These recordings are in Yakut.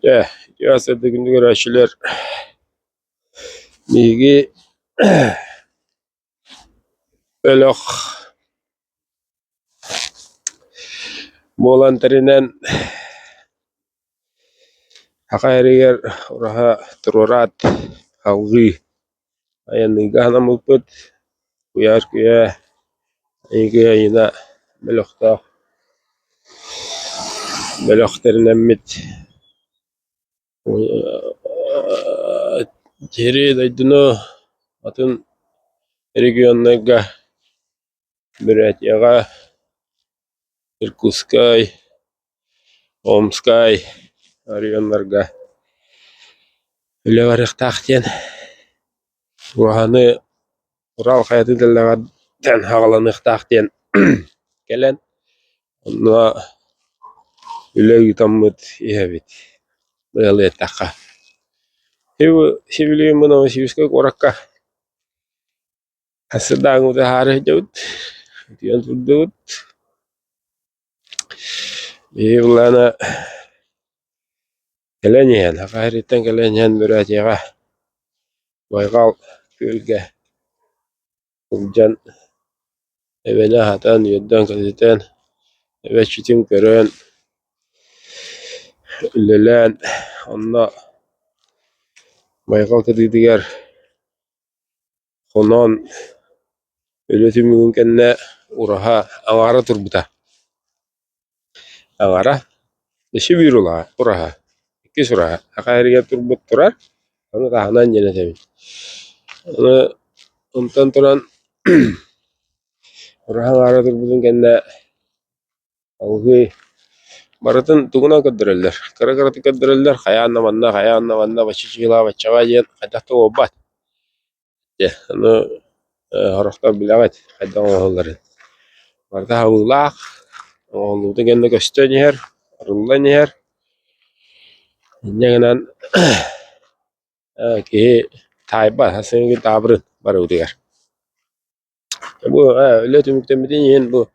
Дьэ, үтүө сырдык күндү көрөөччүлэр, биһиги бөлөх буолан тэринэн Саха сиригэр ураһа туруораат салгыы айанныырга санаммыппыт. Куйаар күйэ эйгэ айына бөлөхтөөх бөлөх тэринэммит сири дойдуну атын регионнарга Бурятияҕа, Иркутскай, Омскай оройуоннарга үлэ барыахтаах диэн ураһаны Урал хайатын тэллэҕиттэн аҕаланыахтаах диэн кэлэн онно үлэ ыытаммыт иһэбит быһалыы эттэххэ. Сибилигин бу Новосибирскай куоракка Сырдааҥҥы таһаара сылдьабыт, утуйан турдубут. Биһиги былаана кэлэн иһэн, Саха сириттэн кэлэн иһэн Бурятияҕа Байҕал күөлгэ сылдьан эбэни аһатан, үөрдэн-көтүтэн, эбэччитин көрөн, үлэлээн онно Байҕал кытыытыгар Хонон үлэ түмүгүн кэннэ ураһа аҥаара турбута. Аҥара өссө биир ураһа, иккис ураһа саха сиригэр турбут турар, ону таһынан диэн этэбин. Аны онтон туран ураһа аҥаара турбутун кэннэ Салгыы барытын тугунан көрдөрөллөр, кыра-кыратык көрдөрөллөр, хайаан да манна, хайаан да манна бачча чыылаа баччаҕа диэн хайдах да буолбат. Дьэ, ону сорохтор билэҕит хайдах оҥоһулларын. Барыта хабыылаах, оҥоһуллубутун кэннэ көстөн иһэр, арыллан иһэр. Инньэ гынан киһи таайбат, сарсыҥҥы таабырын барыбытыгар. Бу үлэ түмүктэммитин иһин бу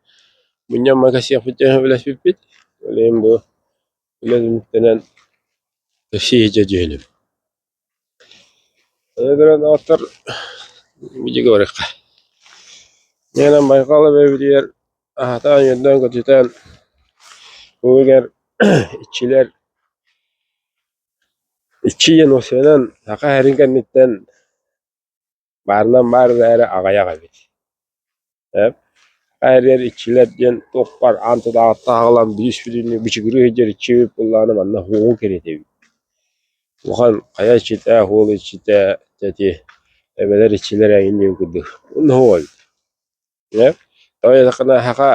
мунньаммакка кэсиэхпит диэн сөбүлэспиппит. Ол иһин бу үлэ түмүктэнэн кэпсии дьүһүнүм. Аны туран доҕоттор видеога барыахха. Дьиҥинэн Байҕал эбэбитигэр аһатаан үөрдээн-көтүтэн уһугар иччилэр иччи диэн уопсайынан саха сирин кэнниттэн Баарынан баар эрээри аҕыйах эбит. Ээ, хайа иччилэр диэн туох баар аан тутааҕыттан аҕалан биис бүтүннүү бычыгырыы сылдьар иччи эбит буоллаҕына манна уһуоҕун кэриэтэ эбит. Улахан хайа иччитэ, уол иччитэ, дьэ ити эбэлэр иччилэр эҥин диэн курдук уонна уһуох эбит. Ээ, тоҕо диэтэххинэ саха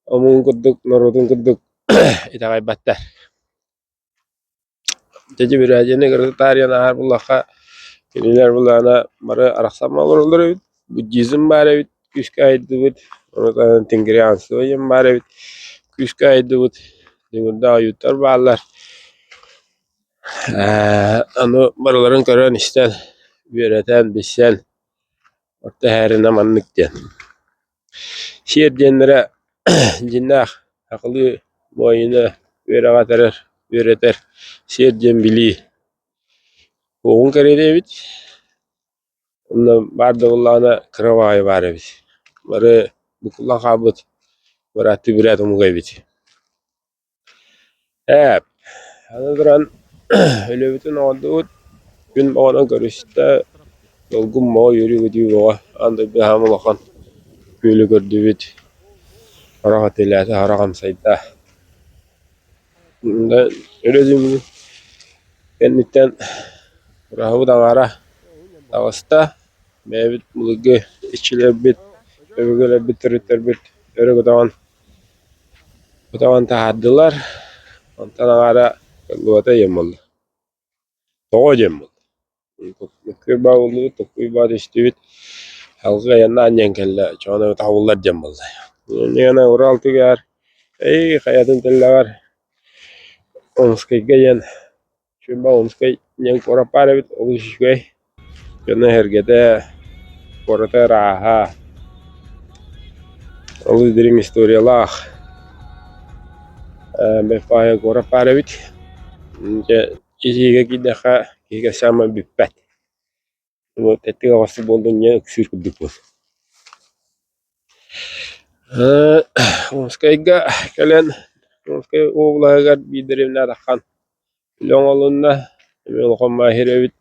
омугун курдук, норуотун курдук итэҕэйбэттэр. Дьэ Бүрээдьини кытары таарыйан ааһар буоллахха, кинилэр былаана бары арахсан олороллор эбит, буддизм баар эбит, күүскэ айдыбыт, ону таһынан тенгрианство диэн баар эбит, күүскэ айдыбыт, дүҥүрдээх ойууттар бааллар. Ону барыларын көрөн-истэн, үөрэтэн, билсэн, орто эһээринэ маннык диэн. Сиэр диэннэрэ дьиҥнээх сахалыы буойуна үөрэҕэ этэрэр, үөрэтэр сиэр диэн билии уоҕун кэриэтэ эбит. Онно баар да буоллаҕына кыра баҕайы баар эбит. Бары буккуллан хаалбыт бырааттыы бүрээт омуга эбит. Ээ, аны туран үлэбитин оҥордубут, күн баҕана көрүстэ, долгун моҕой үөрүү-көтүү бөҕө, аан дойду аһаан улахан күөлү көрдүбүт, харах этилээтэ, харах амсайда. Үлэ кэнниттэн ураһабыт аҥаара таҕыста, бэйэбит былыргы иччилэрбит, өбүгэлэрбит, төрүттэрбит өрө көтөҕөн Көтөҕөн таһаардылар, онтон аҥаара кыллыбата диэн буолла, тоҕо диэн буолла. Мөккүөр баа буоллубут, токкуй баа түстүбүт, салгыы айаннаан диэн кэллэ, оччоҕуна табыллар диэн буолла. Инньэ Урал түгэҕэр, эй хайатын тэллэҕэр Омскайга диэн Чуумпа Омскай диэн куорат баар эбит, олус үчүгэй, дьоно-сэргэтэ, куората ырааһа, олус дириҥ историялаах бэрт баайа куорат баар эбит. Дьэ итиигэ киирдэххэ киһи кэпсээн бүппэт. Вот эттик оҕостук буоллун диэн ыксыыр курдукпун. Омскайга кэлэн Омскай облаһыгар биир дэриэбинэ таххан үлэ оҥоһулунна, эмиэ улахан маһир эбит.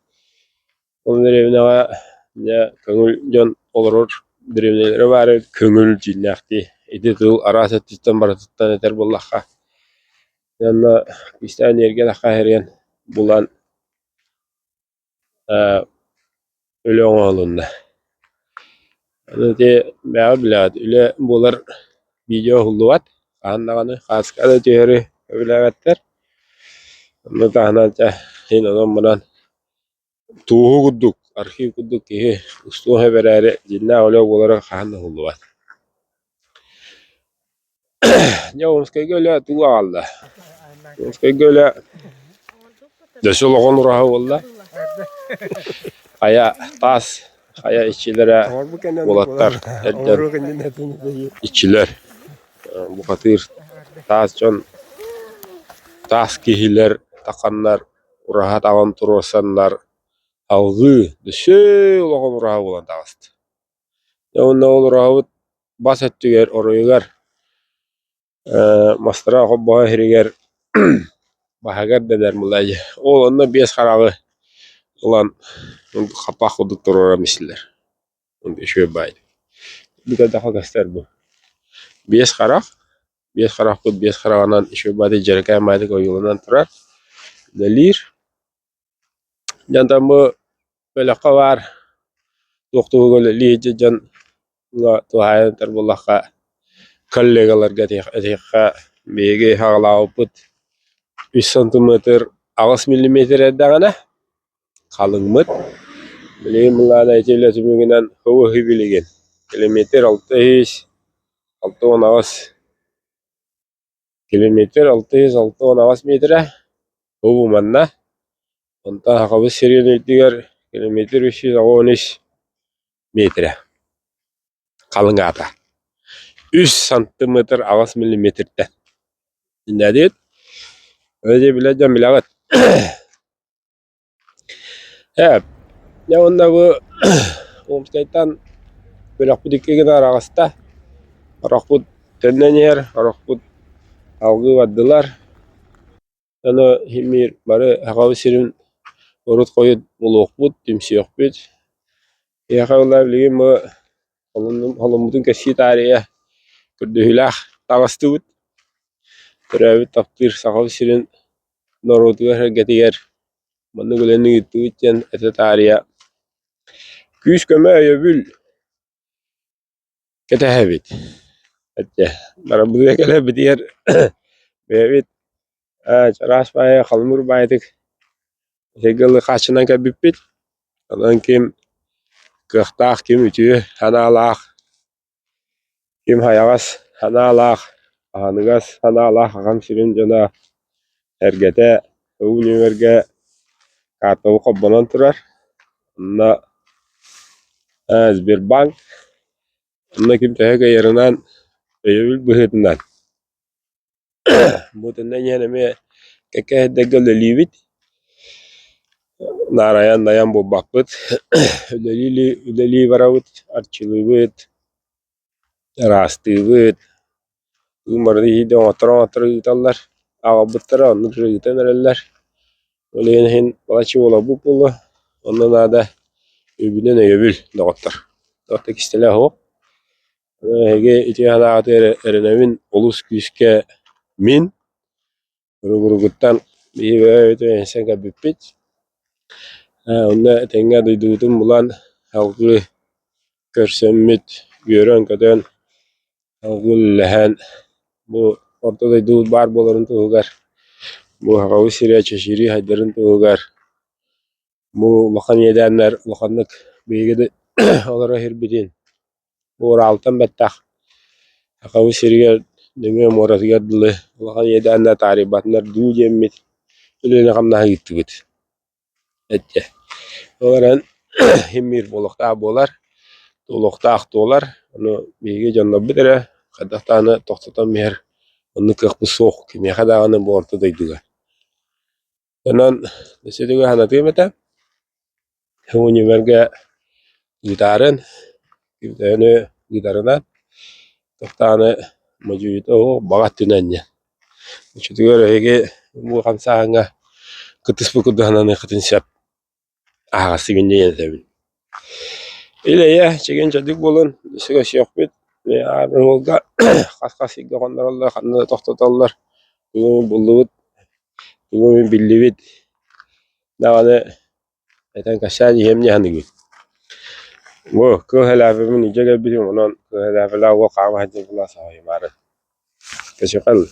Ол дэриэбинэҕэ дьэ көҥүл дьон олорор дэриэбинэлэрэ баар эбит, көҥүл дьиҥнээхтии. Ити тыл араас өттүттэн барытыттан этэр буоллахха. Уонна кистээн эргэ тахха иһэригэн булан Үлэ оҥоһулунна. Аны ити бэйэҕит билэҕит, үлэ буолар видео уһуллубат, хаһан даҕаны хааска да түһэри сөбүлээбэттэр. Ону таһынан чэ син онон-манан тууһу курдук, архив курдук киһи устуох эрээри дьиҥнээх үлэ буолара хаһан да уһуллубат. Дьэ Омскайга үлэ тугу аҕалла? Омскайга үлэ Өссө олоҕун ураһа буолла. Хайа таас, хайа иччилэрэ уолаттар эр дьон иччилэр бухатыыр таас дьон таас киһилэр тахханнар ураһа таҕан туруорсаннар алҕыы өссө улахан ураһа буолан таҕыста. Дьэ уонна ол ураһабыт бас өттүгэр оройугар Мастара холбоһо иһиригэр баһыгар дэнэр мылай. Ол онно биэс хараҕы ылан хаппах курдук туруоран истилэр. Үчүгэй баай. Бүтэрдэххэ көстөр бу. Биэс харах, биэс харахпыт биэс хараҕынан үчүгэй баайдык дьэрэкээн баайдык ойууланан турар, үлэлиир. Дьэ онтон бу бөлөххө баар туох туһугар үлэлии сылдьар дьон туһаайан этэр буоллахха коллегаларга этиэххэ биһиги саҕалаабыппыт үс сантиметр аҕыс миллиметр эрдэҕинэ халыҥмыт. Билигин былаана ити үлэ түмүгүнэн һуу билигин километр 668 Километр 668 миэтэрэ, бу манна, онтон Сахабыт сирин үрдүгэр километр 383 миэтэрэ халыҥаата. Үс сантиметр аҕыс миллиметртэн. Инньэ Дьэ билэр дьон билэҕит. Ээ, дьэ уонна бу Омскайтан бөлөхпүт икки гына араҕыста. Орохпут төннөн иһэр, орохпут алгыы бардылар. Ону син бары Сахабыт сирин урут-хойут булуохпут, түмсүөхпүт. Киһиэхэ ыла билигин бу холоммутун кэпсии таарыйа көрдөһүүлээх таҕыстыбыт. Төрөөбүт таптыыр Сахабыт сирин норуотугар-сэргэтигэр маннык үлэни ыыттыбыт диэн этэ таарыйа күүс-көмө, өйөбүл кэтэһэбит. Этэ барыбытыгар кэлэрбитигэр бэйэбит чараас баайы халымыр баайытык эһиги ылы хааччынан кэлбиппит. Онон ким кыахтаах, ким үтүө санаалаах Ким хайаҕас санаалаах, аһыныгас санаалаах аҕам сирин дьоно эргэтэ уу нүөмэргэ картабы холбонон турар, онно Сбербанк, онно ким төһө кыайарынан өйөбүл быһыытынан Бу итиннэ иһэн эмиэ кэккэ сирдэргэ үлэлиибит, наар айан буолбаппыт, үлэлии үлэлии барабыт, арчылыыбыт, ыраастыыбыт, уу барыта иһиирдэ оҥотторо-оҥотторо ыыталлар, аҕалбыттара оннук ыытан эрэллэр, ол иһин балачча буоларбыт буолуо, онно наада үбүнэн өйөбүл доҕоттор, туох да кистэлэ суох. Эһиги ити санааҕытыгар эрэнэбин олус күүскэ мин уругуругуттан биһиги бэйэбит эйсэн кэлбиппит. Онно этэҥҥэ дойдубутун булан салгыы көрсөммүт, үөрэн-көтөн, салгыы үлэлэһэн бу орто дойдубут баар буоларын туһугар, бу Сахабыт сирэ чэчирии сайдарын туһугар бу улахан иэдээннэр улаханнык биһиги да олоро иһирбитин Уралтан бэттэх Сахабыт сиригэр нөҥүө муоратыгар дылы улахан иэдээннэр таарыйбатынар дуу диэммит үлэни-хамнаһы ыыттыбыт эттэ. Ол эрэн син-биир буолуохтаах буолар, туолуохтаах туолар, ону биһиги дьоннорбут эрэ хайдах даҕаны тохтотон биһэр оннук кыахпыт суох кимиэхэ даҕаны бу орто дойдуга. Онон өссө санатыам этэ, универга ыытаарын, төһөнү ыытарынан, туох даҕаны модьуйуута суох баҕа өттүнэн диэн. Оччотугар эһиги бу хамсааһыҥҥа кыттыспыт курдук сананыаххытын сөп. Аһаҕастык инньэ диэн этэбин. Ил-эйэ, чэгиэн-чэбдик буолун, өссө көрсүөхпүт. Уолга хас-хас сиргэ хоннороллор, ханна да тохтотоллор. Тугу буллубут, тугу биллибит даҕаны этэн кэпсээн иһиэм дии саныыбын. Бу кыыл элээппин илдьэ кэлбитим, онон кыыл элээппэлээх уол хаама сылдьар буолан саҕайымаары. Кэчэхэл.